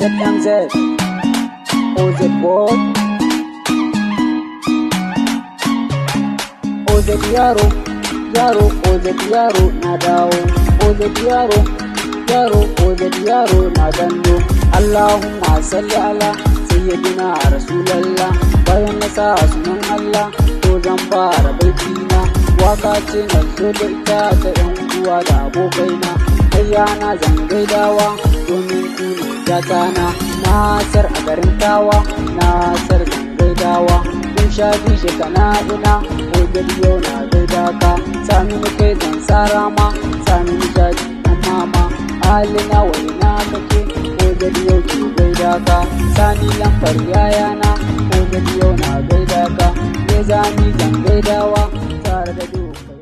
ZMZ OZ boy, OZ yaro yaro, OZ yaro na dawo, OZ yaro yaro, OZ yaro na danno. Allahumma salli ala sayyidina Rasulallah. Bayan na sa sunan Allah, to zan fara baitina. Waka ce na zo da ita ta yan uwa da abokaina. Kayyana zan gaidawa domin ku ne gatana. Nasar a garin Tawa, Nasar zan gaidawa. Kun sha bishe kana ina, OZ yau na gaida ka. Sami ni kai zan tsara ma, sami ni jaji dan mama. Halina waina kake, OZ yau ke gaida ka. Sani lambar yayana, OZ yau na gaida ka. Ne zani zan gaidawa tare da duka.